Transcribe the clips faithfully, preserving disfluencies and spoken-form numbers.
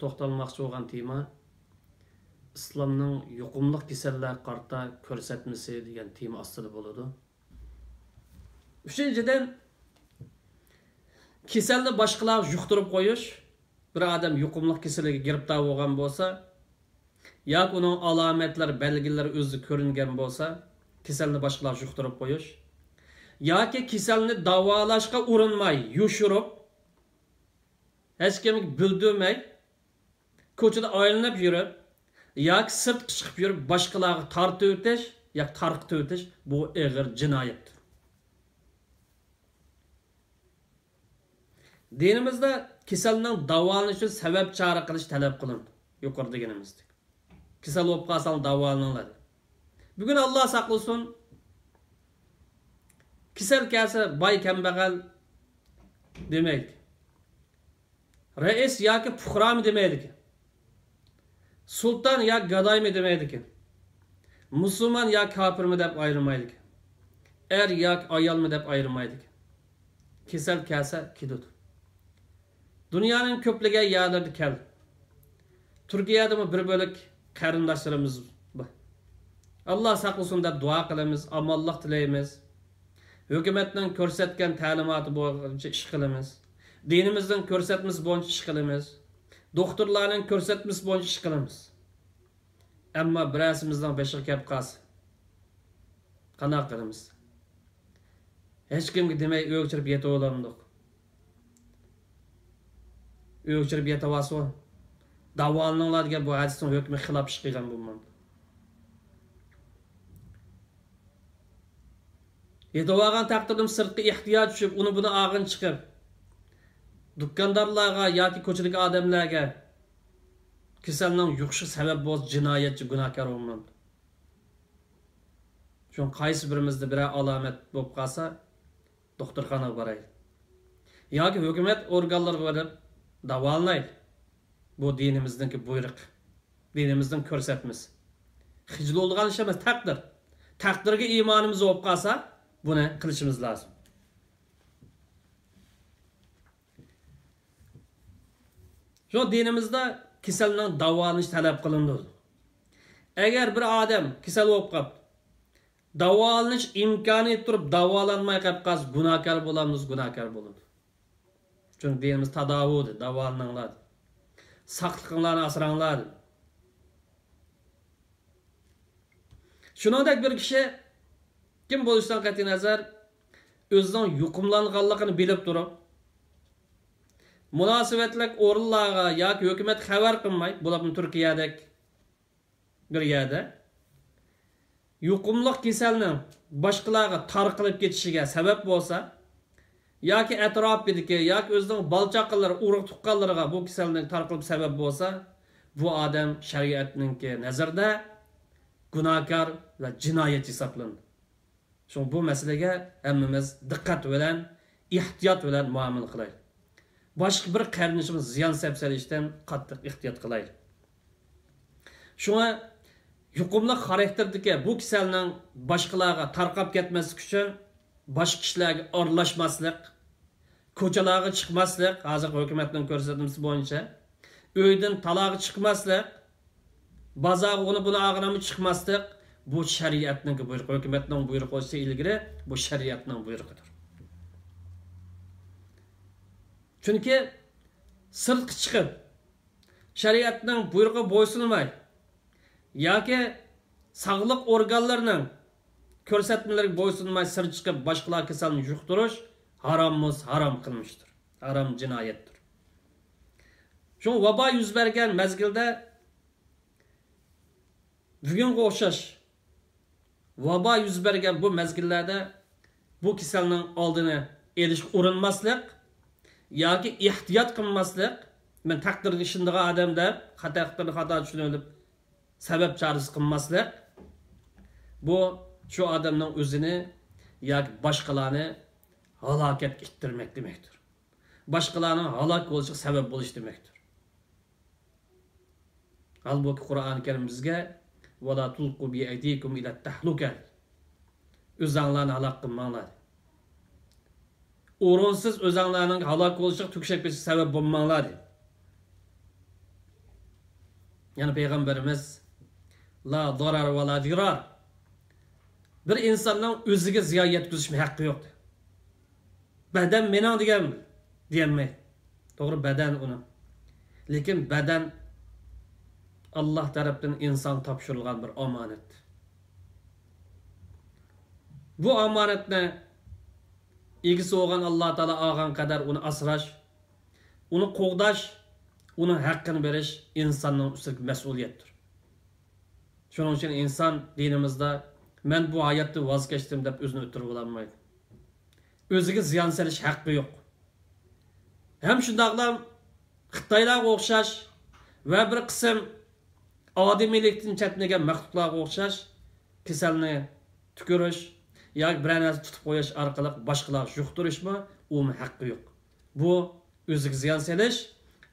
توختالماقچى بولغان تېما ئىسلامنىڭ يۇقۇملۇق كېسەللەرگە قارىتا كۆرسەتمىسى دېگەن تېما ئاستىدا بولىدۇ. ئۈچىنچىدىن، كېسەلنى باشقىلارغا يۇقتۇرۇپ قويۇش. بىر ئادەم يۇقۇملۇق كېسەلگە گىرىپتار بولغان بولسا ياكى ئۇنىڭ ئالامەتلىرى، بەلگىلىرى ئۆزىدە كۆرۈنگەن بولسا، كېسەلنى باشقىلارغا يۇقتۇرۇپ قويۇش ياكى كېسەلنى داۋالاشقا ئۇرۇنماي، يوشۇرۇپ، ھېچكىمگە بىلدۈرمەي، كوچىدا ئايلىنىپ يۈرۈپ ياكى سىرتقا چىقىپ يۈرۈپ باشقىلارغا تارتىۋېتىش ياكى تارقىتىۋېتىش، بۇ ئېغىر جىنايەتتۇر. دىنىمىزدا كېسەلنىڭ داۋالىنىشى ئۈچۈن سەۋەب چارە قىلىش تەلەپ قىلىنىدۇ. يۇقىرىدا دېگىنىمىزدەك، كېسەل بولۇپ قالساڭ داۋالىنىڭلار دەپ. بۈگۈن ئاللا ساقلىسۇن، كېسەل كەلسە باي كەمبەغەل دېمەيدىكەن. رەئىس ياكى پۇقرامۇ دېمەيدىكەن. سۇلتان ياكى گادايمۇ دېمەيدىكەن. مۇسۇلمان ياكى كاپىرمۇ دەپ ئايرىمايدىكەن. ئەر ياكى ئايالمۇ دەپ ئايرىمايدىكەن. كېسەل كەلسە كېلىدۇ. دۇنيانىڭ كۆپلىگەن يەرلىرىدە كەل. تۈركىيەدىمۇ بىر بۆلەك قېرىنداشلىرىمىز بار. ئاللا ساقلىسۇن دەپ دۇئا قىلىمىز، ئامانلىق تىلەيمىز. ھۆكۈمەتنىڭ كۆرسەتكەن تەلىماتى بويىچە ئىش قىلىمىز. دىنىمىزنىڭ كۆرسەتمىسى بويىچە ئىش قىلىمىز. دوختۇرلارنىڭ كۆرسەتمىسى بويىچە ئىش قىلىمىز. ئەمما بىرەرسىمىزنىڭ بېشىغا كەپ قالسا، قانداق قىلىمىز؟ ھېچكىمگە دېمەي ئۆگچۈرۈپ يېتىۋالامدۇق؟ ئۆگچۈرۈپ يېتىۋالسۇن. داۋالىنىڭلار دېگەن بۇ ھەدىسنىڭ ھۆكمىگە خىلاپ ئىش قىلغان بولمامدۇ؟ يېتىۋالغان تەقدىردىمۇ سىرتقا ئېھتىياج چۈشۈپ، ئۇنى بۇنى ئاغىنە چىقىپ، دۇكاندارلارغا ياكى كوچىدىكى ئادەملەرگە كېسەلنىڭ يۇقۇشىغا سەۋەب بولسا، جىنايەتچى، گۇناھكار بولمامدۇ؟ شۇڭا قايسى بىرىمىزدە بىرەر ئالامەت بولۇپ قالسا، دوختۇرخانىغا بارايلى. ياكى ھۆكۈمەت ئورگانلىرىغا بېرىپ داۋالىنايلى. بۇ دىنىمىزنىڭكى بۇيرۇقى، دىنىمىزنىڭ كۆرسەتمىسى. خىجىل بولىدىغان ئىش ئەمەس، تەقدىر. تەقدىرگە ئىمانىمىز بولۇپ قالسا، بۇنى قىلىشىمىز لازىم. شۇ دىنىمىزدا كېسەلنىڭ داۋالىنىشى تەلەپ قىلىنىدۇ. ئەگەر بىر ئادەم كېسەل بولۇپ قاپتۇ، داۋالىنىش ئىمكانىيىتى تۇرۇپ داۋالانماي قېلىپ قالسا، گۇناھكار بولامدۇ؟ گۇناھكار بولىدۇ. چۈنكى دىنىمىز تاداۋۇ دېدى، داۋالىنىڭلار دېدى. ساقلىقىڭلارنى ئاسراڭلار دېدى. شۇنىڭدەك بىر كىشى، كىم بولۇشىدىن قەتئىينەزەر، ئۆزىنىڭ يۇقۇملانغانلىقىنى بىلىپ تۇرۇپ، مۇناسىۋەتلىك ئورۇنلارغا ياكى ھۆكۈمەتكە خەۋەر قىلماي، بولۇپمۇ تۈركىيەدەك بىر يەردە يۇقۇملۇق كېسەلنىڭ باشقىلارغا تارقىلىپ كېتىشىگە سەۋەب بولسا، ياكى ئەتراپىدىكى ياكى ئۆزىنىڭ بالا-چاقىلىرى، ئۇرۇق-تۇغقانلىرىغا بۇ كېسەلنىڭ تارقىلىپ سەۋەب بولسا، بۇ ئادەم شەرىئەتنىڭكى نەزىرىدە گۇناھكار ۋە جىنايەتچى ھېسابلىنىدۇ. شۇڭا بۇ مەسىلىگە ھەممىمىز دىققەت بىلەن، ئېھتىيات بىلەن مۇئامىلە قىلايلى. باشقا بىر قېرىندىشىمىز زىيان سەپ سېلىشتىن قاتتىق ئېھتىيات قىلايلى. شۇڭا يۇقۇملۇق خاراكتېردىكى بۇ كېسەلنىڭ باشقىلارغا تارقاپ كەتمەسلىكى ئۈچۈن باشقا كىشىلەرگە ئارىلاشماسلىق، كوچىلارغا چىقماسلىق، ھازىرقى ھۆكۈمەتنىڭ كۆرسەتمىسى بويىچە ئۆيدىن تالاغا چىقماسلىق، بازارغا ئۇنى بۇنى ئاغىنىمۇ چىقماسلىق، بۇ شەرىئەتنىڭ بۇيرۇقى، ھۆكۈمەتنىڭ بۇيرۇقى بولسا ئىلگىرى، بۇ شەرىئەتنىڭ بۇيرۇقىدۇر. چۈنكى سىرتقا چىقىپ، شەرىئەتنىڭ بۇيرۇقىغا بويسۇنماي ياكى ساغلىق ئورگانلىرىنىڭ كۆرسەتمىلىرىگە بويسۇنماي سىرتقا چىقىپ باشقىلارغا كېسەلنى يۇقتۇرۇش ھاراممۇ ھارام قىلمىشتۇر، ھارام جىنايەتتۇر. شۇڭا ۋابا يۈز بەرگەن مەزگىلدە بۈگۈنگە ئوخشاش ۋابا يۈز بەرگەن بۇ مەزگىللەردە بۇ كېسەلنىڭ ئالدىنى ئېلىشقا ئۇرۇنماسلىق ياكى ئېھتىيات قىلماسلىق، مەن تەقدىرگە ئىشىنىدىغان ئادەم دەپ، خاتا، تەقدىرنى خاتا چۈشىنىۋېلىپ سەۋەب چارىسى قىلماسلىق، بۇ شۇ ئادەمنىڭ ئۆزىنى ياكى باشقىلارنى ھالاكەتكە ئىتتىرمەك دېمەكتۇر. باشقىلارنىڭ ھالاك بولۇشىغا سەۋەب بولۇش دېمەكتۇر. ھالبۇكى، قۇرئان كەرىم بىزگە، «ۋەلا تۇلقۇ بىئەيدىكۇم ئىلەت تەھلۇكە»، ئۆزەڭلارنى ھالاك قىلماڭلار، دېدى. ئورۇنسىز ئۆزەڭلارنىڭ ھالاك بولۇشىغا، تۆشەك بېشىغا سەۋەب بولماڭلار، دېدى. يەنە پەيغەمبىرىمىز، «لا ضرر ولا ضرار.» بىر ئىنساننىڭ ئۆزىگە زىيان يەتكۈزۈشمۇ ھەققى يوق. بەدەن مېنىڭ دېگەن دېيەلمەيدۇ. توغرا، بەدەن ئۇنىڭ. لېكىن بەدەن ئاللاھ تەرەپتىن ئىنسانغا تاپشۇرۇلغان بىر ئامانەت. بۇ ئامانەتنى ئىگىسى بولغان ئاللاھ تائالا ئالغان قەدەر ئۇنى ئاسراش، ئۇنى قوغداش، ئۇنىڭ ھەققىنى بېرىش ئىنساننىڭ ئۈستىدىكى مەسئۇلىيەتتۇر. شۇنىڭ ئۈچۈن ئىنسان دىنىمىزدا، «مەن بۇ ھاياتتىن ۋاز كەچتىم» دەپ ئۆزىنى ئۆلتۈرۈۋالالمايدۇ. ئۆزىگە زىيان سېلىش ھەققى يوق. ھەم شۇنداقلا خىتايلارغا ئوخشاش ۋە بىر قىسىم ئادىمىيلىكتىن چەتنىگەن مەخلۇقلارغا ئوخشاش كېسەلنى تۈكۈرۈش ياكى بىرەر نەرسە تۇتۇپ قويۇش ئارقىلىق باشقىلارغا يۇقتۇرۇشمۇ، ئۇمۇ ھەققى يوق. بۇ ئۆزىگە زىيان سېلىش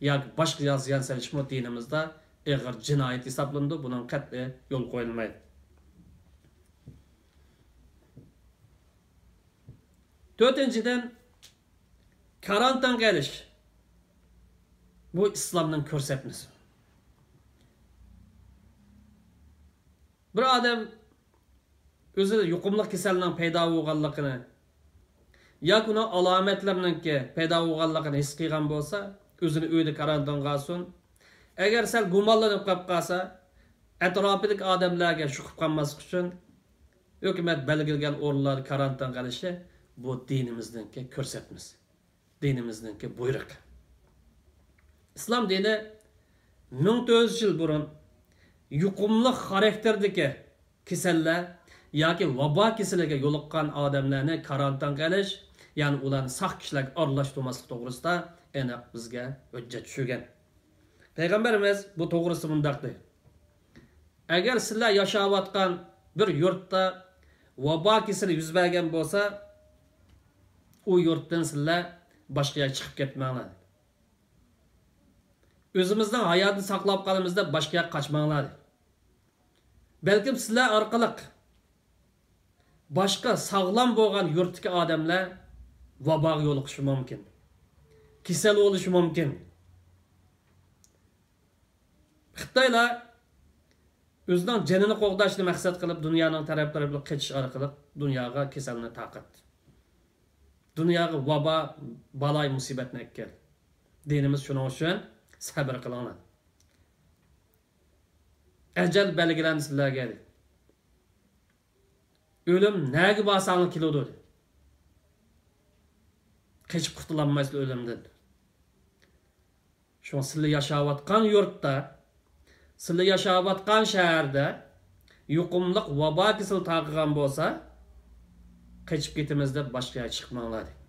ياكى باشقىغا زىيان سېلىشمۇ دىنىمىزدا ئېغىر جىنايەت ھېسابلىنىدۇ، بۇنىڭغا قەتئىي يول قويۇلمايدۇ. تۆتىنچىدىن، كارانتىنغا ئېلىش. بۇ ئىسلامنىڭ كۆرسەتمىسى. بىر ئادەم ئۆزىدە يۇقۇملۇق كېسەلنىڭ پەيدا بولغانلىقىنى ياكى ئۇنىڭ ئالامەتلىرىنىڭكى پەيدا بولغانلىقىنى ھېس قىلغان بولسا، ئۆزىنى ئۆيىدە كارانتىنغا ئالسۇن. ئەگەر سەل گۇمانلىنىپ قېلىپ قالسا، ئەتراپىدىكى ئادەملەرگە يۇقۇپ قالماسلىق ئۈچۈن ھۆكۈمەت بەلگىلىگەن ئورۇنلاردا كارانتىنغا ئېلىشى، بۇ دىنىمىزنىڭكى كۆرسەتمىسى. دىنىمىزنىڭكى بۇيرۇقى. ئىسلام دىنى مىڭ تۆت يۈز يىل بۇرۇن يۇقۇملۇق خاراكتېردىكى كېسەللەر ياكى ۋابا كېسىلىگە يولۇققان ئادەملەرنى كارانتىنغا ئېلىش، يەنى ئۇلارنى ساق كىشىلەرگە ئارىلاشتۇرماسلىق توغرىسىدا ئېنىق بىزگە ھۆججەت چۈشۈرگەن. پەيغەمبىرىمىز بۇ توغرىسىدا مۇنداق دېدى: «ئەگەر سىلەر ياشاۋاتقان بىر يۇرتتا ۋابا كېسىلى يۈز بەرگەن بولسا، ئۇ يۇرتتىن سىلەر باشقا يەرگە چىقىپ كەتمەڭلار. ئۆزىمىزنىڭ ھاياتىنى ساقلاپ قالىمىز دەپ باشقا يەرگە قاچماڭلار.» بەلكىم سىلەر ئارقىلىق باشقا ساغلام بولغان يۇرتتىكى ئادەملەر ۋاباغا يولۇقۇشى مۇمكىن. كېسەل بولۇشى مۇمكىن. خىتايلار ئۆزىنىڭ جېنىنى قوغداشنى مەقسەت قىلىپ، دۇنيانىڭ تەرەپ-تەرىپىگە قېچىش ئارقىلىق دۇنياغا كېسەلنى تارقاتتى. دۇنياغا ۋابا، بالاي-مۇسىبەتنى ئەكەلدى. دىنىمىز شۇنىڭ ئۈچۈن، «سەبرى قىلىڭلار. ئەجەل بەلگىلەندى سىلەرگە» دېدى. «ئۆلۈم نەگە بارساڭلار كېلىدۇ» دېدى. «قېچىپ قۇتۇلالمايسىلەر ئۆلۈمدىن.» شۇڭا سىلەر ياشاۋاتقان يۇرتتا، سىلەر ياشاۋاتقان شەھەردە يۇقۇملۇق ۋابا كېسىلى تارقىغان بولسا، قېچىپ كېتىمىز دەپ باشقا يەرگە چىقماڭلار دېدى.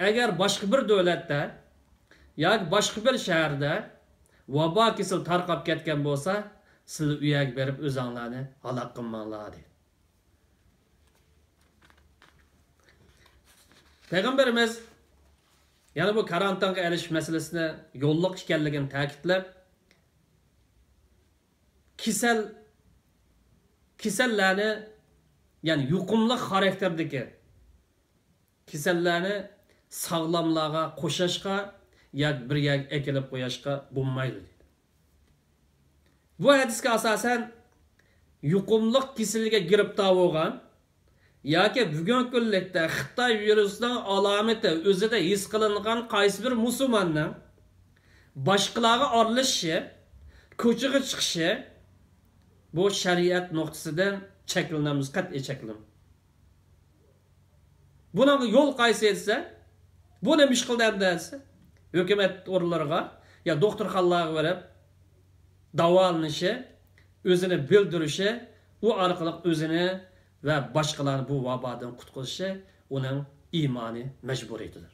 ئەگەر باشقا بىر دۆلەتتە ياكى باشقا بىر شەھەردە ۋابا كېسىلى تارقاپ كەتكەن بولسا، سىلەر ئۇ يەرگە بېرىپ ئۆزۈڭلارنى ھالاك قىلماڭلار دېدى. پەيغەمبىرىمىز يەنە بۇ كارانتىنغا ئېلىش مەسىلىسىنى يوللۇق ئىكەنلىكىنى تەكىتلەپ، كېسەل، كېسەللەرنى، يەنى يۇقۇملۇق خاراكتېردىكى كېسەللەرنى ساغلاملارغا قوشاشقا ياكى بىر يەرگە ئەكېلىپ قوياشقا بولمايدۇ دېدى. بۇ ھەدىسكە ئاساسەن، يۇقۇملۇق كېسىلىگە گىرىپتار بولغان ياكى بۈگۈنكى كۈنلۈكتە خىتاي ۋىرۇسىنىڭ ئالامىتى ئۆزىدە ھېس قىلىنغان قايسى بىر مۇسۇلماننىڭ باشقىلارغا ئارىلىشىشى، كوچىغا چىقىشى، بۇ شەرىئەت نۇقتىسىدىن چەكلىنىمىز، قەتئىي چەكلىنىمىز. بۇنىڭغا يول قايسى دېسە، بۇ نېمە ئىش قىلدى ئەمدى دېسە، ھۆكۈمەت ئورۇنلىرىغا يا دوختۇرخانىلارغا بېرىپ داۋالىنىشى، ئۆزىنى بىلدۈرۈشى، ئۇ ئارقىلىق ئۆزىنى ۋە باشقىلارنى بۇ ۋابادىن قۇتقۇزۇشى ئۇنىڭ ئىمانىي مەجبۇرىيىتىدۇر.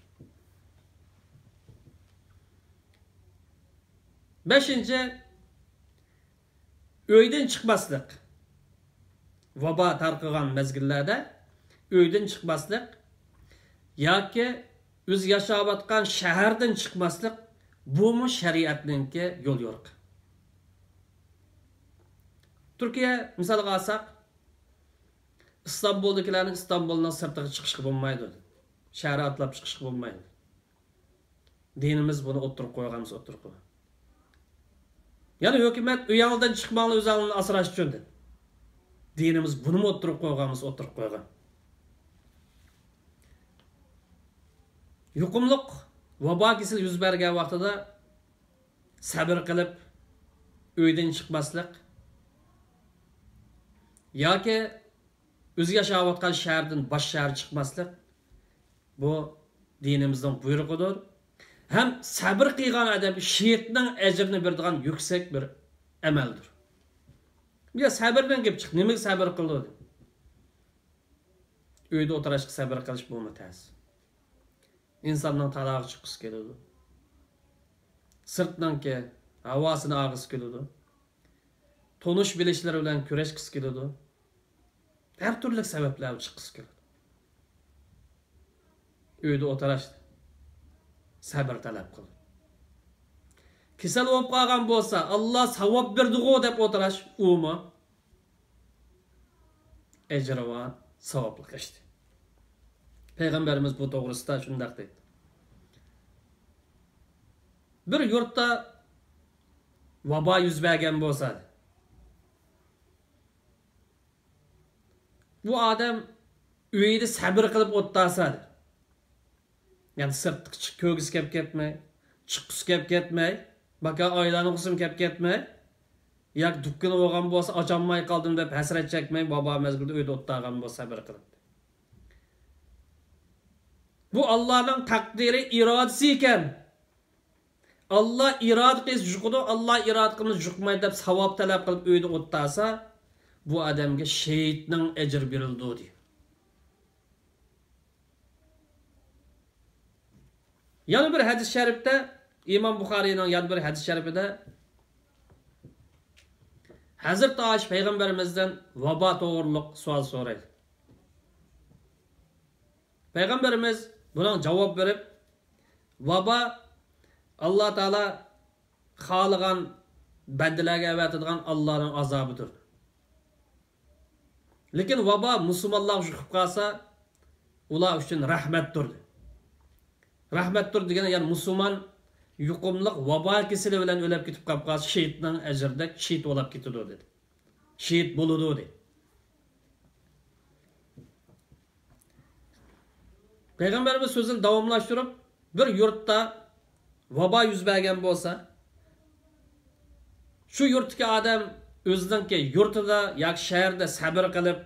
بەشىنچى، ئۆيدىن چىقماسلىق. ۋابا تارقىغان مەزگىللەردە ئۆيدىن چىقماسلىق ياكى ئۆزى ياشاۋاتقان شەھەردىن چىقماسلىق، بۇمۇ شەرىئەتنىڭكى يول يورۇقى. تۈركىيە مىسالغا ئالساق، ئىستانبۇلدىكىلەرنى ئىستانبۇلنىڭ سىرتىغا چىقىشقا بولمايدۇ، شەھەر ئاتلاپ چىقىشقا بولمايدۇ. دىنىمىز بۇنى ئوتتۇرىغا قويغانمىز ئوتتۇرىغا. يەنى ھۆكۈمەت ئۆيۈڭدىن چىقماڭلار ئۆزۈڭلارنى ئاسراش ئۈچۈن دېدى. دىنىمىز بۇنىمۇ ئوتتۇرىغا قويغانمىز، ئوتتۇرىغا قويغان. يۇقۇملۇق ۋابا كېسىلى يۈز بەرگەن ۋاقتىدا سەبرى قىلىپ ئۆيدىن چىقماسلىق ياكى ئۆزى ياشاۋاتقان شەھەردىن باشقا شەھەرگە چىقماسلىق، بۇ دىنىمىزنىڭ بۇيرۇقىدۇر. ھەم سەبرى قىلغان ئادەمگە شېھىتنىڭ ئەجرىنى بېرىدىغان يۈكسەك بىر ئەمەلدۇر. يا سەبرىدىن گەپ چىقتى، نېمىگە سەبرى قىلىدۇ؟ ئۆيدە ئولتۇرۇشقا سەبرى قىلىش بۇمۇ تەس. ئىنساننىڭ تالاغا چىققۇسى كېلىدۇ. سىرتنىڭكى ھاۋاسىنى ئالغۇسى كېلىدۇ. تونۇش بىلىشلىرى بىلەن كۆرۈشكۈسى كېلىدۇ. ھەر تۈرلۈك سەۋەبلەر بىلەن چىققۇسى كېلىدۇ. ئۆيدە ئولتۇرۇش، سەبر تەلەپ قىل. كېسەل بولۇپ قالغان بولسا، ئاللا ساۋاب بېرىدىغۇ دەپ ئولتۇرۇش، ئۇمۇ ئەجرى بار، ساۋابلىق ئىش. پەيغەمبىرىمىز بۇ توغرىسىدا شۇنداق دەيدۇ: بىر يۇرتتا ۋابا يۈز بەرگەن بولسا، بۇ ئادەم ئۆيىدە سەبرى قىلىپ ئولتۇرسا، يەنى سىرتقا چىق-، كۆرگۈسى كەپ كەتمەي، چىققۇسى كەپ كەتمەي، ماكان ئايلانغۇسىمۇ كەپ كەتمەي، ياكى دۇكىنى بولغان بولسا، ئاچالماي قالدىم دەپ ھەسرەت چەكمەي، ۋابا مەزگىلىدە ئۆيدە ئولتۇرغان بولسا، سەبرى قىلىپ. بۇ ئاللانىڭ تەقدىرى، ئىرادىسى ئىكەن. ئاللا ئىرادە قىلسا جۇقىدۇ، ئاللا ئىرادە قىلمىسا جۇقمايدۇ دەپ ساۋاب تەلەپ قىلىپ ئۆيدە ئولتۇرسا، بۇ ئادەمگە شېھىتنىڭ ئەجرى بېرىلىدۇ، دېدى. يەنە بىر ھەدىس شەرىپتە، ئىمام بۇخارىينىڭ يەنە بىر ھەدىس شەرىپىدە ھەزرىتى ئائىشە پەيغەمبىرىمىزدىن ۋابا توغرۇلۇق سوئال سورايدۇ. پەيغەمبىرىمىز بۇنىڭ جاۋاب بېرىپ، ۋابا ئاللا تائالا خالىغان بەندىلەرگە ئەۋەتىدىغان ئاللانىڭ ئازابىدۇر. لېكىن ۋابا مۇسۇلمانلارغا يۇقۇپ قالسا، ئۇلار ئۈچۈن رەھمەتتۇر. رەھمەتتۇر دېگەن، يەنى مۇسۇلمان يۇقۇملۇق ۋابا كېسىلى بىلەن ئۆلۈپ كېتىپ قالىپ قالسا، شېھىتنىڭ ئەجرىدەك شېھىت بولاپ كېتىدۇ، دېدى. شېھىت بولىدۇ، دېدى. پەيغەمبىرىمىز سۆزىنى داۋاملاشتۇرۇپ، بىر يۇرتتا ۋابا يۈز بەرگەن بولسا، شۇ يۇرتتىكى ئادەم ئۆزىنىڭكى يۇرتىدا ياكى شەھىرىدە سەبرى قىلىپ،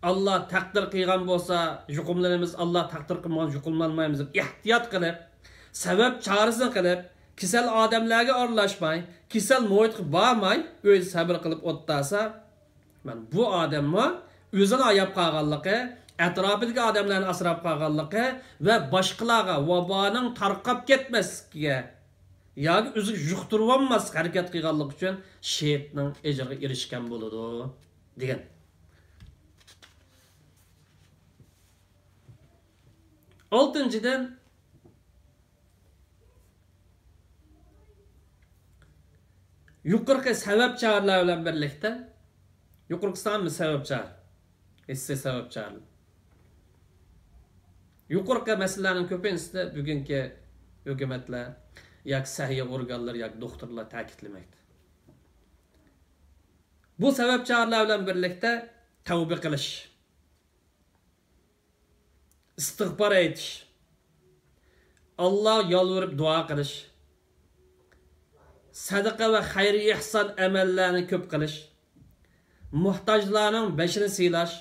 ئاللا تەقدىر قىلغان بولسا، يۇقۇملىنىمىز، ئاللا تەقدىر قىلمىغان يۇقۇملانمايمىز دەپ ئېھتىيات قىلىپ، سەۋەب چارىسىنى قىلىپ، كېسەل ئادەملەرگە ئارىلاشماي، كېسەل مۇھىتقا بارماي، ئۆيدە سەبرى قىلىپ ئولتۇرسا، مانا بۇ ئادەممۇ ئۆزىنى ئاياپ قالغانلىقى، ئەتراپىدىكى ئادەملەرنى ئاسراپ قالغانلىقى ۋە باشقىلارغا ۋابانىڭ تارقاپ كەتمەسلىكىگە ياكى ئۆزىگە يۇقتۇرۇۋالماسلىق ھەرىكەت قىلغانلىقى ئۈچۈن شېھىتنىڭ ئەجرىگە ئېرىشكەن بولىدۇ، دېگەن. ئالتىنچىدىن، يۇقىرىقى سەۋەب چارىلەر بىلەن بىرلىكتە، يۇقىرىقىسى ھەممە سەۋەب چارە، ھېسسىي سەۋەب چارىلەر. يۇقىرىقى مەسىلىلەرنىڭ كۆپىنچىسىنى بۈگۈنكى ھۆكۈمەتلەر ياكى سەھىيە ئورگانلىرى ياكى دوختۇرلار تەكىتلىمەكتە. بۇ سەۋەب چارىلەر بىلەن بىرلىكتە تەۋبە قىلىش، ئىستىغپار ئېيتىش، ئاللاغا يالۋۇرۇپ دۇئا قىلىش، سەدىقە ۋە خەير-ئېھسان ئەمەللەرنى كۆپ قىلىش، موھتاجلارنىڭ بېشىنى سىيلاش،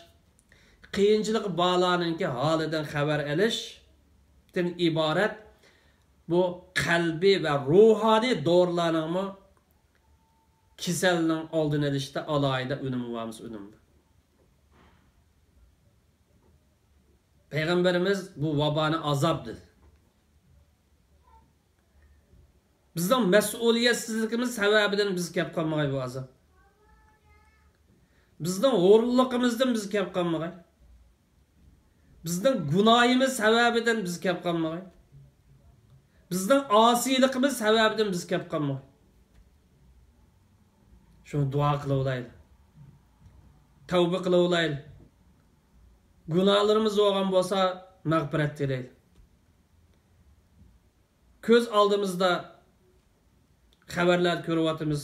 قىيىنچىلىقى بارلارنىڭكى ھالىدىن خەۋەر ئېلىشتىن ئىبارەت بۇ قەلبىي ۋە روھانىي دورىلارنىڭمۇ كېسەلنىڭ ئالدىنى ئېلىشتا ئالاھىدە ئۈنۈمى بار، ئۈنۈمى بار. پەيغەمبىرىمىز بۇ ۋابانى ئازاب دېدى. بىزنىڭ مەسئۇلىيەتسىزلىكىمىز سەۋەبىدىن بىزگە كەپ قالمىغاي بۇ ئازاب. بىزنىڭ ھۇرۇنلۇقىمىزدىن بىزگە كەپ قالمىغاي. بىزنىڭ گۇناھىمىز سەۋەبىدىن بىزگە كەپ قالمىغاي. بىزنىڭ ئاسىيلىقىمىز سەۋەبىدىن بىزگە كەپ قالمىغاي. شۇڭا دۇئا قىلىۋالايلى. تەۋبە قىلىۋالايلى. گۇناھلىرىمىز بولغان بولسا مەغپىرەت تىلەيلى. كۆز ئالدىمىزدا خەۋەرلەردە كۆرۈۋاتىمىز.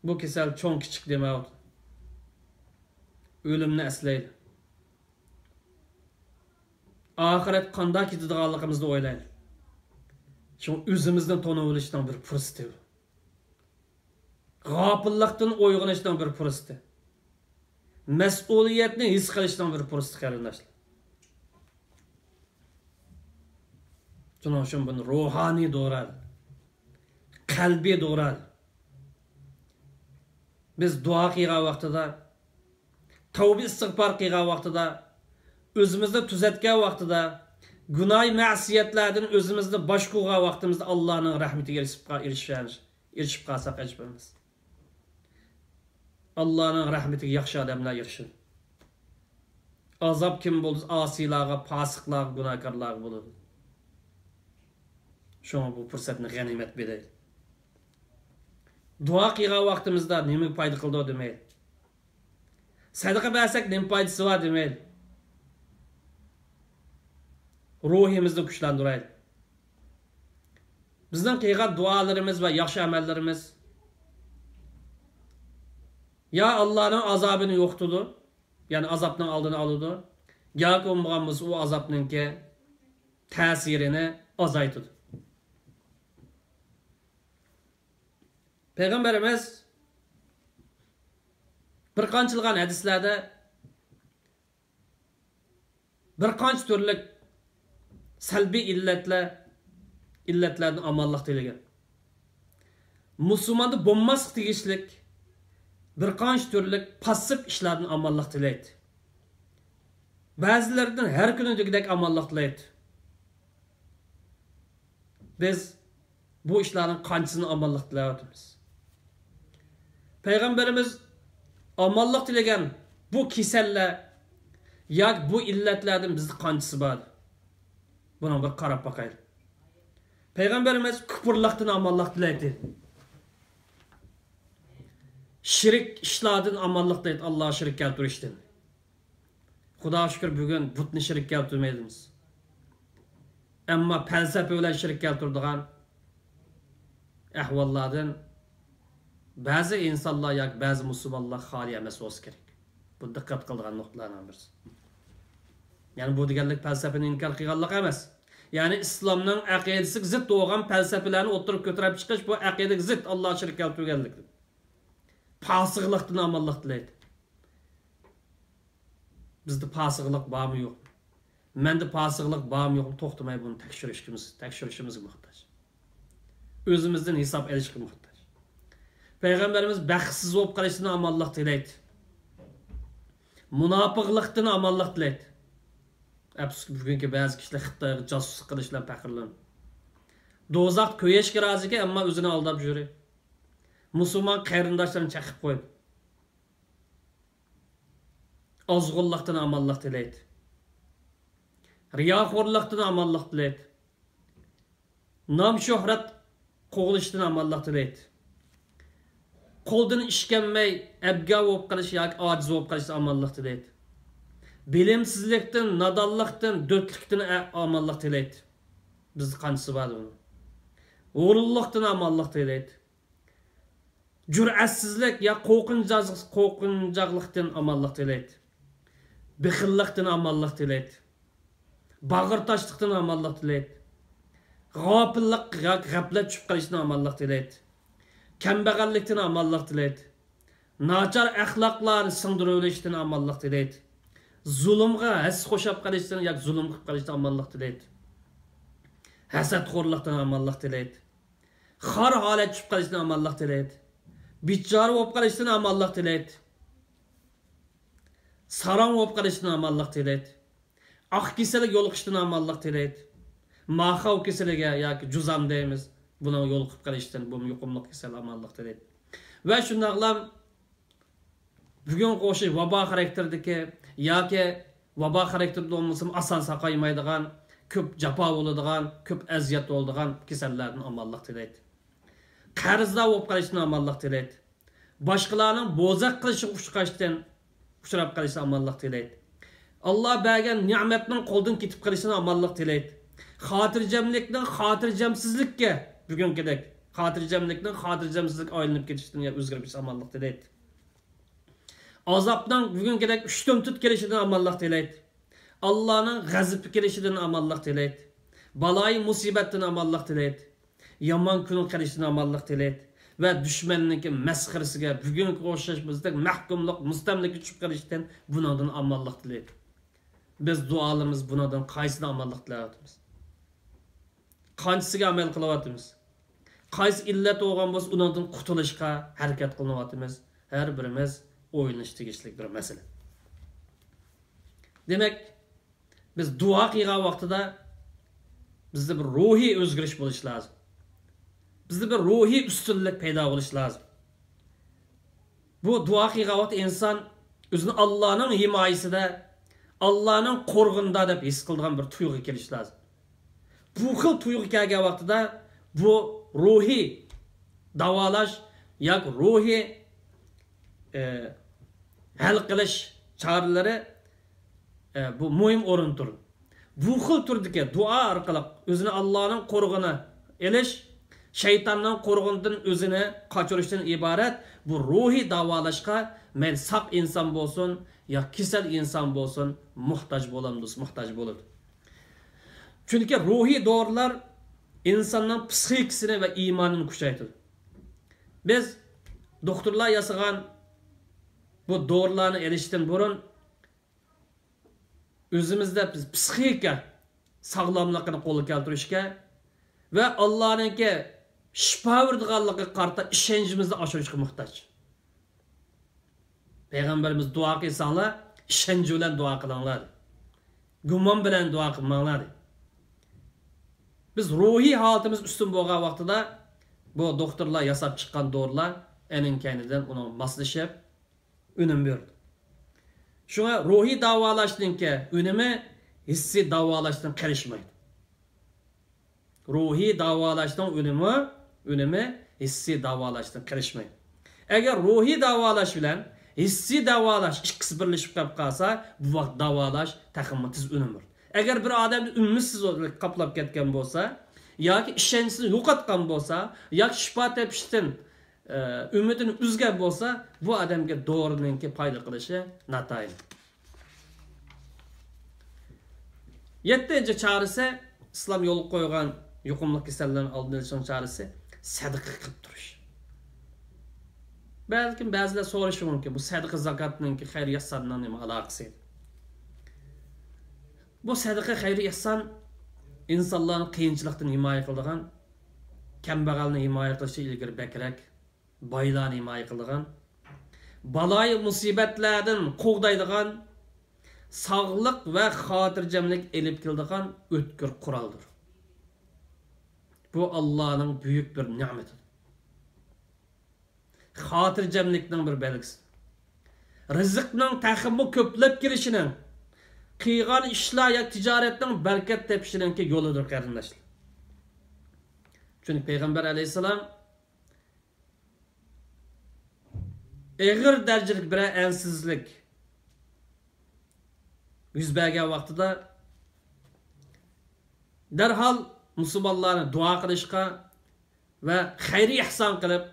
بۇ كېسەل چوڭ كىچىك دېمەيۋاتىدۇ. ئۆلۈمنى ئەسلەيلى. ئاخىرەت قانداق كېتىدىغانلىقىمىزنى ئويلايلى. شۇڭا ئۆزىمىزنى تونۇۋېلىشنىڭ بىر پۇرسىتى بۇ. غاپىللىقتىن ئويغىنىشنىڭ بىر پۇرسىتى. مەسئۇلىيەتنى ھېس قىلىشنىڭ بىر پۇرسىتى، قېرىنداشلار. شۇنىڭ ئۈچۈن بۇنى روھانىي دورا، قەلبىي دورا. بىز دۇئا قىلغان ۋاقتىدا، تەۋبە ئىستىغپار قىلغان ۋاقتىدا، ئۆزىمىزنى تۈزەتكەن ۋاقتىدا، گۇناھ مەسىيەتلەردىن ئۆزىمىزنى باش قىلغان ۋاقتىمىزدا ئاللانىڭ رەھمىتىگە ئېرىشىپ قا-، ئېرىشىش-، ئېرىشىپ قالساق ئەجەب ئەمەس. ئاللانىڭ رەھمىتىگە ياخشى ئادەملەر ئېرىشىدۇ. ئازاب كىم بولسا ئاسىيلارغا، پاسىقلارغا، گۇناھكارلارغا بولىدۇ. شۇڭا بۇ پۇرسەتنى غەنىيمەت بىلەيلى. دۇئا قىلغان ۋاقتىمىزدا نېمىگە پايدا قىلىدۇ دېمەيلى. سەدىقە بەرسەك نېمە پايدىسى بار دېمەيلى. روھىمىزنى كۈچلەندۈرەيلى. بىزنىڭ قىلغان دۇئالىرىمىز ۋە ياخشى ئەمەللىرىمىز يا ئاللانىڭ ئازابىنى يوقىتىدۇ، يەنى ئازابنىڭ ئالدىنى ئالىدۇ، ياكى بولمىغان بولسا ئۇ ئازابنىڭكى تەسىرىنى ئازايتىدۇ. پەيغەمبىرىمىز بىر قانچىلىغان ھەدىسلەردە بىر قانچە تۈرلۈك سەلبىي ئىللەتلەر، ئىللەتلەردىن ئامانلىق تىلىگەن. مۇسۇلماندا بولماسلىق تېگىشلىك بىر قانچە تۈرلۈك پاسسىپ ئىشلاردىن ئامانلىق تىلەيتتى. بەزىلىرىدىن ھەر كۈنى دېگۈدەك ئامانلىق تىلەيتتى. بىز بۇ ئىشلارنىڭ قانچىسىنى ئامانلىق تىلەۋاتىمىز؟ پەيغەمبىرىمىز ئامانلىق تىلىگەن بۇ كېسەللەر ياكى بۇ ئىللەتلەردىن بىزدە قانچىسى بار؟ بۇنىڭغا بىر قاراپ باقايلى. پەيغەمبىرىمىز كۇپۇرلۇقتىن ئامانلىق تىلەيتتى. شېرىك ئىشلاردىن ئامانلىق تىلەيتتى، ئاللاغا شېرىك كەلتۈرۈشتىن. خۇداغا شۈكۈر، بۈگۈن بۇتنى شېرىك كەلتۈرمەيمىز. ئەمما پەلسەپە بىلەن شېرىك كەلتۈرىدىغان ئەھۋاللاردىن بەزى ئىنسانلار ياكى بەزى مۇسۇلمانلار خالىي ئەمەس بولسا كېرەك. بۇ دىققەت قىلىدىغان نۇقتىلارنىڭ بىرسى. يەنى بۇ دېگەنلىك پەلسەپىنى ئىنكار قىلغانلىق ئەمەس. يەنى ئىسلامنىڭ ئەقىدىسىگە زىت بولغان پەلسەپىلەرنى ئوتتۇرىغا كۆتۈرۈپ چىقىش بۇ ئەقىدىگە زىت، ئاللاغا شېرىك كەلتۈرگەنلىكتىن. پاسىقلىقتىن ئامانلىق تىلەيدۇ. بىزدە پاسىقلىق بارمۇ يوقمۇ؟ مەندە پاسىقلىق بارمۇ يوقمۇ؟ توختىماي بۇنى تەكشۈرۈشىمىز، تەكشۈرۈشىمىزگە موھتاج. ئۆزىمىزدىن ھېساب ئېلىشقا موھتاج. پەيغەمبىرىمىز بەختسىز بولۇپ قېلىشتىن ئامانلىق تىلەيدۇ. مۇناپىقلىقتىن ئامانلىق تىلەيدۇ. ئەپسۇسكى، بۈگۈنكى بەزى كىشىلەر خىتايغا جاسۇسلۇق قىلىش بىلەن پەخىرلىنىدۇ. دوزاختا كۆيۈشكە رازىكەن، ئەمما ئۆزىنى ئالداپ يۈرى. مۇسۇلمان قېرىنداشلىرىنى چېقىپ قويدى. ئازغۇنلۇقتىن ئامانلىق تىلەيدۇ. رىياخورلۇقتىن ئامانلىق تىلەيدۇ. نام-شۆھرەت قوغلىشىدىن ئامانلىق تىلەيدۇ. قولدىن ئىش كەلمەي، ئەبگە بولۇپ قېلىش ياكى ئاجىز بولۇپ قېلىشتىن ئامانلىق تىلەيدۇ. بىلىمسىزلىكتىن، نادانلىقتىن، دۆتلۈكتىن ئە-، ئامانلىق تىلەيدۇ. بىزدە قانچىسى بار بۇنىڭ؟ ھۇرۇنلۇقتىن ئامانلىق تىلەيدۇ. جۈرئەتسىزلىك يا قورقۇنچاق-، قورقۇنچاقلىقتىن ئامانلىق تىلەيدۇ. بېخىللىقتىن ئامانلىق تىلەيدۇ. باغرى تاشلىقتىن ئامانلىق تىلەيدۇ. غاپىللىق ياكى غەپلەت چۈشۈپ قېلىشتىن ئامانلىق تىلەيدۇ. كەمبەغەللىكتىن ئامانلىق تىلەيدۇ. ناچار ئەخلاقلارنى سىڭدۈرۈۋېلىشتىن ئامانلىق تىلەيدۇ. زۇلۇمغا ھەسسە قوشاپ قېلىشتىن ياكى زۇلۇم قىلىپ قېلىشتىن ئامانلىق تىلەيدۇ. ھەسەتخورلۇقتىن ئامانلىق تىلەيدۇ. خار ھالەت چۈشۈپ قېلىشتىن ئامانلىق تىلەيدۇ. بىچارە بولۇپ قېلىشتىن ئامانلىق تىلەيدۇ. ساراڭ بولۇپ قېلىشتىن ئامانلىق تىلەيدۇ. ئاق كېسەلگە يولۇقۇشتىن ئامانلىق تىلەيدۇ. ماخاۋ كېسىلىگە ياكى جۇزام دەيمىز، بۇنىڭغا يولۇقۇپ قېلىشتىن، بۇمۇ يۇقۇملۇق كېسەل، ئامانلىق تىلەيدۇ. ۋە شۇنداقلا بۈگۈنكى ئوخشاش ۋابا خاراكتېرىدىكى ياكى ۋابا خاراكتېرىدا بولمىسىمۇ ئاسان ساقايمايدىغان، كۆپ جاپا بولىدىغان، كۆپ ئەزىيەت بولىدىغان كېسەللەردىن ئامانلىق تىلەيدۇ. قەرزدار بولۇپ قېلىشتىن ئامانلىق تىلەيدۇ. باشقىلارنىڭ بوزەك قىلىشىغا ئۇچراشتىن، ئۇچراپ قېلىشتىن ئامانلىق تىلەيدۇ. ئاللا بەرگەن نېمەتنىڭ قولدىن كېتىپ قېلىشىدىن ئامانلىق تىلەيدۇ. خاتىرجەملىكنىڭ خاتىرجەمسىزلىككە، بۈگۈنكىدەك خاتىرجەملىكنىڭ خاتىرجەمسىزلىككە ئايلىنىپ كېتىشىدىن يا ئۆزگىرىپ كېتىشىدىن ئامانلىق تىلەيدۇ. ئازابنىڭ بۈگۈنكىدەك ئۇشتۇمتۇت كېلىشىدىن ئامانلىق تىلەيدۇ. ئاللانىڭ غەزىپى كېلىشىدىن ئامانلىق تىلەيدۇ. بالايى مۇسىبەتتىن ئامانلىق تىلەيدۇ. يامان كۈن كېلىشىدىن ئامانلىق تىلەيدۇ. ۋە دۈشمەننىڭكى مەسخىرىسىگە، بۈگۈنكىگە ئوخشاش بىزدەك مەھكۇملۇق، مۇستەملىكە چۈشۈپ قېلىشتىن بۇنىڭدىن ئامانلىق تىلەيدۇ. بىز دۇئالىرىمىز بۇنىڭدىن قايسىدىن ئامانلىق تىلەۋاتىمىز؟ قانچىسىگە ئەمەل قىلىۋاتىمىز؟ قايسى ئىللەت بولغان بولسا، ئۇنىڭدىن قۇتۇلۇشقا ھەرىكەت قىلىنىۋاتىمىز؟ ھەر بىرىمىز ئويلىنىش تېگىشلىك بىر مەسىلە. دېمەك، بىز دۇئا قىلغان ۋاقتىدا بىزدە بىر روھىي ئۆزگىرىش بولۇشى لازىم. بىزدە بىر روھىي ئۈستۈنلۈك پەيدا بولۇشى لازىم. بۇ دۇئا قىلغان ۋاقىتتا ئىنسان ئۆزىنى ئاللانىڭ ھىمايىسىدە، ئاللانىڭ قورغىنىدا دەپ ھېس قىلىدىغان بىر تۇيغۇ كېلىشى لازىم. بۇ خىل تۇيغۇ كەلگەن ۋاقتىدا بۇ روھىي داۋالاش ياكى روھىي، ئە، ھەل قىلىش چارىلىرى، ئە، بۇ مۇھىم ئورۇندا تۇرىدۇ. بۇ خىل تۈردىكى دۇئا ئارقىلىق ئۆزىنى ئاللانىڭ قورغىنى ئېلىش، شەيتاننىڭ قورغىنىدىن ئۆزىنى قاچۇرۇشتىن ئىبارەت بۇ روھىي داۋالاشقا مەيلى ساق ئىنسان بولسۇن يا كېسەل ئىنسان بولسۇن، موھتاج بولامدۇ؟ موھتاج بولىدۇ. چۈنكى روھىي دورىلار ئىنساننىڭ پسىخىكىسىنى ۋە ئىمانىنى كۈچەيتىدۇ. بىز دوختۇرلار ياسىغان بۇ دورىلارنى ئېلىشتىن بۇرۇن ئۆزىمىزدە بىز پسىخىكا ساغلاملىقىنى قولغا كەلتۈرۈشكە ۋە ئاللانىڭكى شىپا بېرىدىغانلىقىغا قارىتا ئىشەنچىمىزنى ئاشۇرۇشقا موھتاج. پەيغەمبىرىمىز، «دۇئا قىلساڭلار، ئىشەنچ بىلەن دۇئا قىلىڭلار» دېدى. «گۇمان بىلەن دۇئا قىلماڭلار» دېدى. بىز روھىي ھالىتىمىز ئۈستۈن بولغان ۋاقتىدا بۇ دوختۇرلار ياساپ چىققان دورىلار ئېنىڭ كەينىدىن ئۇنىڭغا ماسلىشىپ ئۈنۈم بېرىدۇ. شۇڭا روھىي داۋالاشنىڭكى ئۈنۈمى ھېسسىي داۋالاشتىن قېلىشمايدۇ. روھىي داۋالاشنىڭ ئۈنۈمى، ئۈنۈمى ھېسسىي داۋالاشتىن قېلىشمايدۇ. ئەگەر روھىي داۋالاش بىلەن ھېسسىي داۋالاش ئىككىسى بىرلىشىپ قېلىپ قالسا، بۇ ۋاقىت داۋالاش تېخىمۇ تېز ئۈنۈملۈك. ئەگەر بىر ئادەمدە ئۈمىدسىزلىك قاپلاپ كەتكەن بولسا، ياكى ئىشەنچىسىنى يوقاتقان بولسا، ياكى شىپا تېپىشتىن ئە، ئۈمىدىنى ئۈزگەن بولسا، بۇ ئادەمگە دورىنىڭكى پايدا قىلىشى ناتايىن. يەتتىنچى چارىسى، ئىسلام يولغا قويغان يۇقۇملۇق كېسەللەرنىڭ ئالدىنى ئېلىشنىڭ چارىسى، سەدىقە قىلىپ تۇرۇش. بەلكىم بەزىلەر سورىشى مۇمكىن، بۇ سەدىقە زاكاتنىڭكى خەير ئېھساننىڭ نېمە ئالاقىسى؟ بۇ سەدىقە خەير ئېھسان ئىنسانلارنى قىيىنچىلىقتىن ھىمايە قىلىدىغان، كەمبەغەلنى ھىمايە قىلىشى ئىلگىرى بەكرەك، بايلارنى ھىمايە قىلىدىغان، بالايى مۇسىبەتلەردىن قوغدايدىغان، ساغلىق ۋە خاتىرجەملىك ئېلىپ كېلىدىغان ئۆتكۈر قورالدۇر. بۇ ئاللانىڭ بۈيۈك بىر نېمىتىدۇر. خاتىرجەملىكنىڭ بىر بەلگىسى. رىزىقنىڭ تېخىمۇ كۆپلەپ كېلىشىنىڭ، قىلغان ئىشلار يا تىجارەتنىڭ بەرىكەت تېپىشىنىڭكى يولىدۇر، قېرىنداشلار. چۈنكى پەيغەمبەر ئەلەيھىسسالام ئېغىر دەرىجىلىك بىرەر ئەنسىزلىك يۈز بەرگەن ۋاقتىدا دەرھال مۇسۇلمانلارنى دۇئا قىلىشقا ۋە خەير ئېھسان قىلىپ،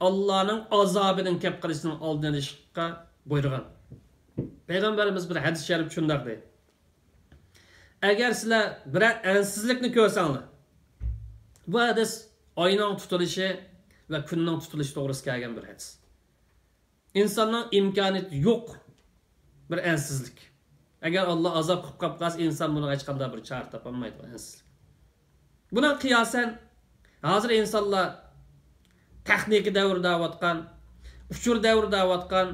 ئاللانىڭ ئازابىنىڭ كەپ قېلىشىنىڭ ئالدىنى ئېلىشقا بۇيرۇغان. پەيغەمبىرىمىز بىر ھەدىس شەرىپ شۇنداق دەيدۇ. ئەگەر سىلەر بىرەر ئەنسىزلىكنى كۆرسەڭلار، بۇ ھەدىس ئاينىڭ تۇتۇلۇشى ۋە كۈننىڭ تۇتۇلۇشى توغرىسىدا كەلگەن بىر ھەدىس. ئىنساننىڭ ئىمكانىيىتى يوق بىر ئەنسىزلىك. ئەگەر ئاللا ئازاب قىلىپ قاپ قالسا، ئىنسان بۇنىڭغا ھېچقانداق بىر چارە تاپالمايدۇ، ئەنسىزلىك. بۇنىڭ قىياسەن، ھازىر ئىنسانلار تېخنىكا دەۋرى دەۋاتقان، ئۇچۇر دەۋرى دەۋاتقان،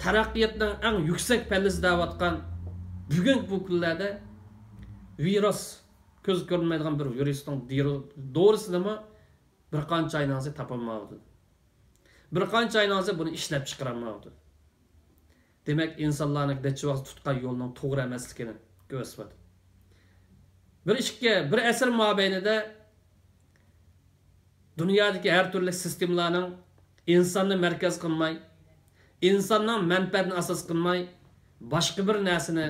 تەرەققىياتنىڭ ئەڭ يۈكسەك پەللىسى دەۋاتقان بۈگۈنكى بۇ كۈنلەردە ۋىرۇس، كۆز كۆرۈنمەيدىغان بىر ۋىرۇسنىڭ دىرۇ-، دورىسىنىمۇ بىر قانچە ئاينىڭ ئىچىدە تاپالمايۋاتىدۇ. بىر قانچە ئاينىڭ ئىچىدە بۇنى ئىشلەپ چىقىرالمايۋاتىدۇ. دېمەك، ئىنسانلارنىڭ نەچچە ۋاقىت تۇتقان يولىنىڭ توغرا ئەمەسلىكىنى كۆرسىتىۋاتىدۇ. بىر ئىككى، بىر ئەسىر مابەينىدە دۇنيادىكى ھەر تۈرلۈك سىستېمىلارنىڭ ئىنساننى مەركەز قىلماي، ئىنساننىڭ مەنپەئەتىنى ئاساس قىلماي، باشقا بىر نەرسىنى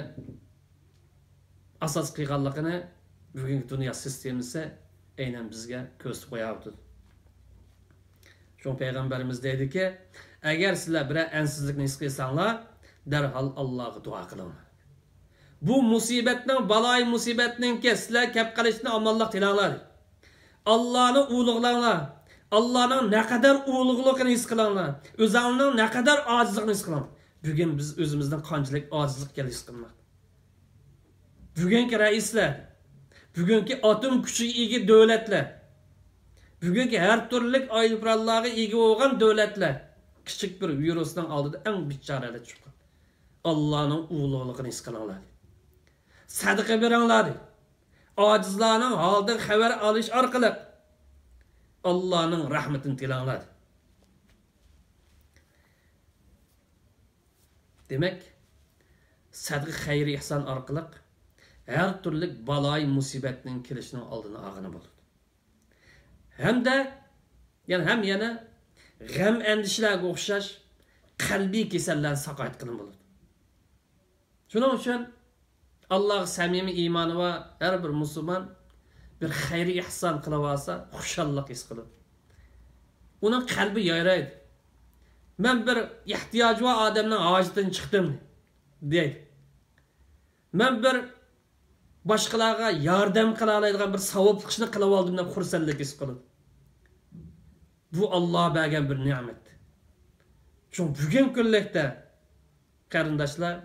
ئاساس قىلغانلىقىنى بۈگۈنكى دۇنيا سىستېمىسى ئەينەن بىزگە كۆرسىتىپ قويۇۋاتىدۇ. شۇڭا پەيغەمبىرىمىز دەيدۇكى، ئەگەر سىلەر بىرەر ئەنسىزلىكنى ھېس قىلساڭلار، دەرھال ئاللاغا دۇئا قىلىڭلار. بۇ مۇسىبەتنىڭ، بالايى مۇسىبەتنىڭكى سىلەر كەپ قېلىشىدىن ئامانلىق تىلەڭلار. ئاللانى ئۇلۇغلاڭلار. ئاللانىڭ نەقەدەر ئۇلۇغلۇقىنى ھېس قىلىڭلار. ئۆزۈڭلارنىڭ نەقەدەر ئاجىزلىقىنى ھېس قىلىڭلار. بۈگۈن بىز ئۆزىمىزنىڭ قانچىلىك ئاجىزلىق ئىكەنلىكىنى ھېس قىلماق. بۈگۈنكى رەئىسلەر، بۈگۈنكى ئاتوم كۈچىگە ئىگە دۆلەتلەر، بۈگۈنكى ھەر تۈرلۈك ئايروپىلانلارغا ئىگە بولغان دۆلەتلەر كىچىك بىر ۋىرۇسنىڭ ئالدىدا ئەڭ بىچارە ھالەتتە چىققان. ئاللانىڭ ئۇلۇغلۇقىنى ھېس قىلىڭلار دېدى. سەدىقە بېرىڭلار دېدى. ئاجىزلارنىڭ ھالىدىن خەۋەر ئېلىش ئارقىلىق ئاللانىڭ رەھمىتىنى تىلەڭلار دېدى. دېمەك، سەدىقە خەير ئېھسان ئارقىلىق ھەر تۈرلۈك بالايى مۇسىبەتنىڭ كېلىشىنىڭ ئالدىنى ئالغىلى بولىدۇ. ھەمدە يەنە ھەم يەنە غەم ئەندىشىلەرگە ئوخشاش قەلبىي كېسەللەرنى ساقايتقىلى بولىدۇ. شۇنىڭ ئۈچۈن ئاللاغا سەمىمىي ئىمانى بار ھەر بىر مۇسۇلمان بىر خەير ئېھسان قىلىۋالسا، خۇشاللىق ھېس قىلىدۇ. ئۇنىڭ قەلبى يايرايدۇ. مەن بىر ئېھتىياجى بار ئادەمنىڭ ھاجىتىدىن چىقتىم، دەيدۇ. مەن بىر باشقىلارغا ياردەم قىلالايدىغان بىر ساۋابلىق ئىشنى قىلىۋالدىم دەپ خۇرسەنلىك ھېس قىلىدۇ. بۇ ئاللا بەرگەن بىر نېمەت. شۇڭا بۈگۈنكى كۈنلۈكتە قېرىنداشلار،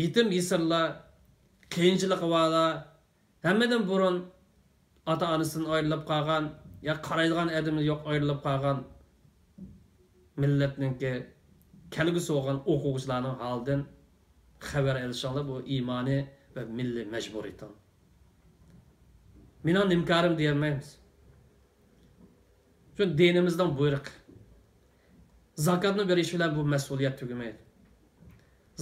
يېتىم يېسىرلار، قىيىنچىلىقى بارلار، ھەممىدىن بۇرۇن ئاتا-ئانىسىدىن ئايرىلىپ قالغان يا قارايدىغان ئادىمى يوق ئايرىلىپ قالغان مىللەتنىڭكى كەلگۈسى بولغان ئوقۇغۇچىلارنىڭ ھالىدىن خەۋەر ئېلىشىڭلار بۇ ئىمانىي ۋە مىللىي مەجبۇرىيىتىڭ. مېنىڭ نېمە كارىم دېيەلمەيمىز. شۇ دىنىمىزنىڭ بۇيرۇقى. زاكاتنى بېرىش بىلەن بۇ مەسئۇلىيەت تۈگىمەيدۇ.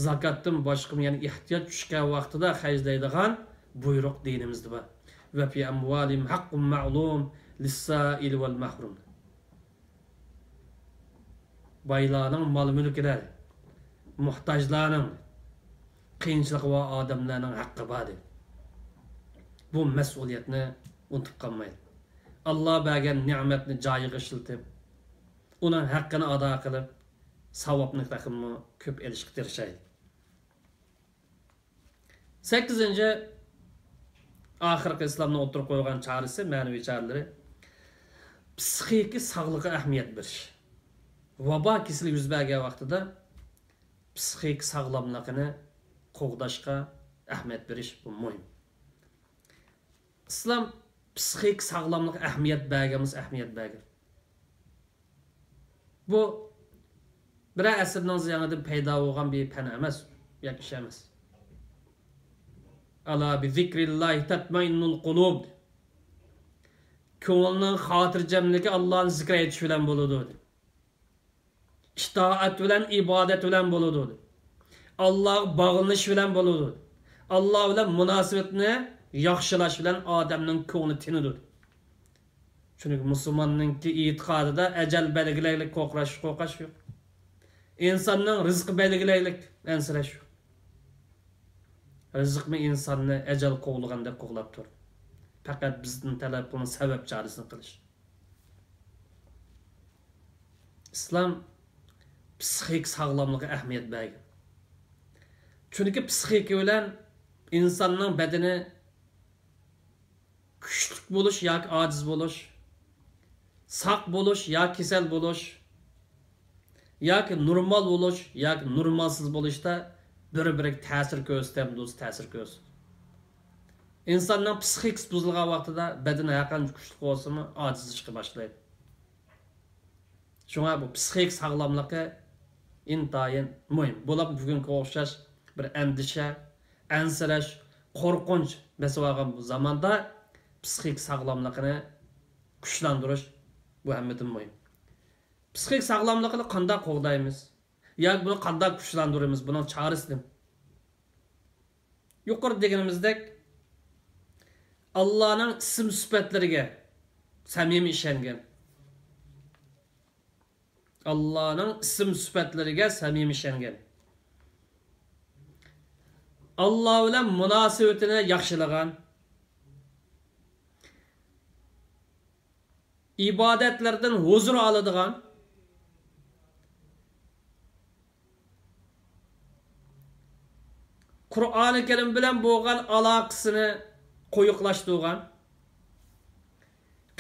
زاكاتتىن باشقىمۇ يەنە ئېھتىياج چۈشكەن ۋاقتىدا خەجلەيدىغان بۇيرۇق دىنىمىزدە بار. «وفي أموالهم حق معلوم للسائل والمحروم». بايلارنىڭ مال-مۈلكىدە موھتاجلارنىڭ، قىيىنچىلىقى بار ئادەملەرنىڭ ھەققى بار دەيدۇ. بۇ مەسئۇلىيەتنى ئۇنتۇپ قالمايلى. ئاللا بەرگەن نېمەتنى جايىغا ئىشلىتىپ، ئۇنىڭ ھەققىنى ئادا قىلىپ، ساۋابنى تېخىمۇ كۆپ ئېلىشقا تىرىشايلى. سەككىزىنچى، ئاخىرقى ئىسلامنىڭ ئوتتۇرىغا قويغان چارىسى، مەنىۋى چارىلىرى، پىسخىكا ساغلىقىغا ئەھمىيەت بېرىش. ۋابا كېسىلى يۈز بەرگەن ۋاقتىدا پىسخىكا ساغلاملىقىنى قوغداشقا ئەھمىيەت بېرىش بۇ مۇھىم. ئىسلام پىسخىكا ساغلاملىققا ئەھمىيەت بەرگەنمىسە ئەھمىيەت بەرگەن. بۇ بىرەر ئەسىرنىڭ يېڭىدىن پەيدا بولغان بىر پەن ئەمەس، ياكى ئىش ئەمەس. «ألا بذكر الله تطمئن القلوب». كۆڭۈلنىڭ خاتىرجەملىكى ئاللانى زىكىر ئېيتىش بىلەن بولىدۇ. ئىتائەت بىلەن، ئىبادەت بىلەن بولىدۇ. ئاللاغا باغلىنىش بىلەن بولىدۇ. ئاللا بىلەن مۇناسىۋەتنى ياخشىلاش بىلەن ئادەمنىڭ كۆڭلى تىنىدۇ. چۈنكى مۇسۇلماننىڭكى ئېتىقادىدا ئەجەل بەلگىلەيلىك قورقۇش، قورقۇش يوق. ئىنساننىڭ رىزقى بەلگىلەيلىك ئەنسىرەش يوق. رىزىقمۇ ئىنساننى ئەجەل قوغلىغاندەك قوغلاپ تۇر. پەقەت بىزدىن تەلەپ قىلىنغان سەۋەب چارىسىنى قىلىش. ئىسلام پسىخىك ساغلاملىققا ئەھمىيەت بەرگەن. چۈنكى پسىخىكا بىلەن ئىنساننىڭ بەدىنى كۈچلۈك بولۇش ياكى ئاجىز بولۇش، ساق بولۇش ياكى كېسەل بولۇش، ياكى نورمال بولۇش ياكى نورمالسىز بولۇشتا بىر-بىرىگە تەسىر كۆرسىتەمدۇ؟ تەسىر كۆرسىتىدۇ. ئىنساننىڭ پسىخىكىسى بۇزۇلغان ۋاقتىدا بەدىنى ھەرقانچە كۈچلۈك بولسىمۇ ئاجىزلىشىشقا باشلايدۇ. شۇڭا بۇ پسىخىك ساغلاملىقى ئىنتايىن مۇھىم. بولۇپمۇ بۈگۈنكىگە ئوخشاش بىر ئەندىشە، ئەنسىرەش، قورقۇنچ بېسىۋالغان بۇ زاماندا پسىخىك ساغلاملىقىنى كۈچلەندۈرۈش بۇ ھەممىدىن مۇھىم. پسىخىك ساغلاملىقىنى قانداق قوغدايمىز؟ ياكى بۇنى قانداق كۈچلەندۈرىمىز؟ بۇنىڭ چارىسى نېمە؟ يۇقىرىدا دېگىنىمىزدەك، ئاللانىڭ ئىسىم سۈپەتلىرىگە سەمىمىي ئىشەنگەن. ئاللانىڭ ئىسىم سۈپەتلىرىگە سەمىمىي ئىشەنگەن. ئاللا بىلەن مۇناسىۋىتىنى ياخشىلىغان. ئىبادەتلىرىدىن ھۇزۇر ئالىدىغان، قۇرئانى كەرىم بىلەن بولغان ئالاقىسىنى قويۇقلاشتۇرغان،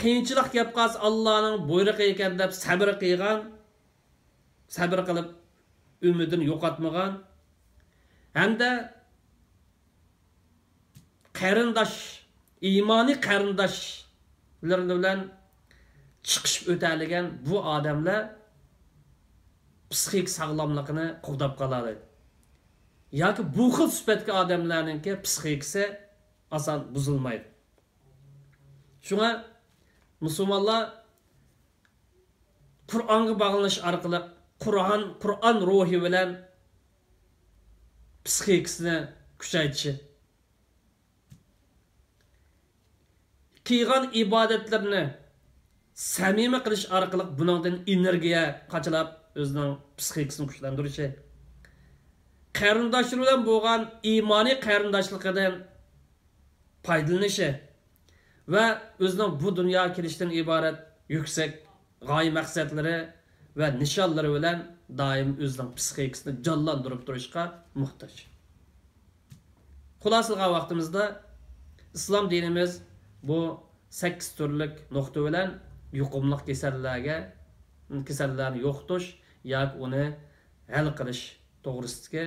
قىيىنچىلىق كەپ قالسا، ئاللانىڭ بۇيرۇقى ئىكەن دەپ سەبرى قىلغان، سەبرى قىلىپ ئۈمىدىنى يوقاتمىغان ھەمدە قېرىنداش، ئىمانىي قېرىنداشلىرى بىلەن چىقىشىپ ئۆتەلىگەن بۇ ئادەملەر پسىخىك ساغلاملىقىنى قوغداپ قالالايدۇ. ياكى بۇ خىل سۈپەتتىكى ئادەملەرنىڭكى پسىخىكىسى ئاسان بۇزۇلمايدۇ. شۇڭا مۇسۇلمانلار قۇرئانغا باغلىنىش ئارقىلىق قۇرئان، قۇرئان روھى بىلەن پسىخىكىسىنى كۈچەيتىشى، قىلغان ئىبادەتلىرىنى سەمىمىي قىلىش ئارقىلىق بۇنىڭدىن ئېنېرگىيە قاچىلاپ، ئۆزىنىڭ پسىخىكىسىنى كۈچلەندۈرۈشى، قېرىنداشلىرى بىلەن بولغان ئىمانىي قېرىنداشلىقىدىن پايدىلىنىشى ۋە ئۆزىنىڭ بۇ دۇنياغا كېلىشتىن ئىبارەت يۈكسەك غايە مەقسەتلىرى ۋە نىشانلىرى بىلەن دائىم ئۆزىنىڭ پسىخىكىسىنى جانلاندۇرۇپ تۇرۇشقا موھتاج. خۇلاسىلىغان ۋاقتىمىزدا، ئىسلام دىنىمىز بۇ سەككىز تۈرلۈك نۇقتا بىلەن يۇقۇملۇق كېسەللەرگە، كېسەللەرنى يوقىتىش ياكى ئۇنى ھەل قىلىش توغرىسىدىكى،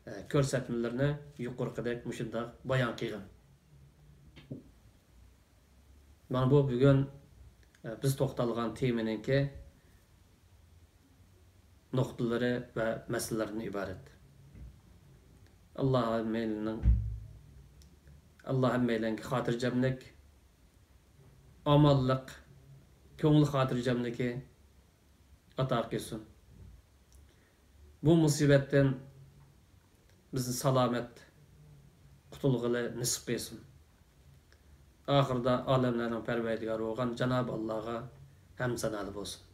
ئە، كۆرسەتمىلىرىنى يۇقىرىقىدەك مۇشۇنداق بايان قىلغان. مانا بۇ بۈگۈن، ئە، بىز توختالغان تېمىنىڭكى نۇقتىلىرى ۋە مەسىلىلىرىدىن ئىبارەت. ئاللا ھەممەيلەننىڭ، ئاللا ھەممەيلەنگە خاتىرجەملىك، ئامانلىق، كۆڭۈل خاتىرجەملىكى ئاتا قىلسۇن. بۇ مۇسىبەتتىن بىزنى سالامەت قۇتۇلغىلى نېسىپ قىلسۇن. ئاخىرىدا ئالەملەرنىڭ پەرۋەردىگارى بولغان جانابى ئاللاغا ھەمدۇ سانالار بولسۇن.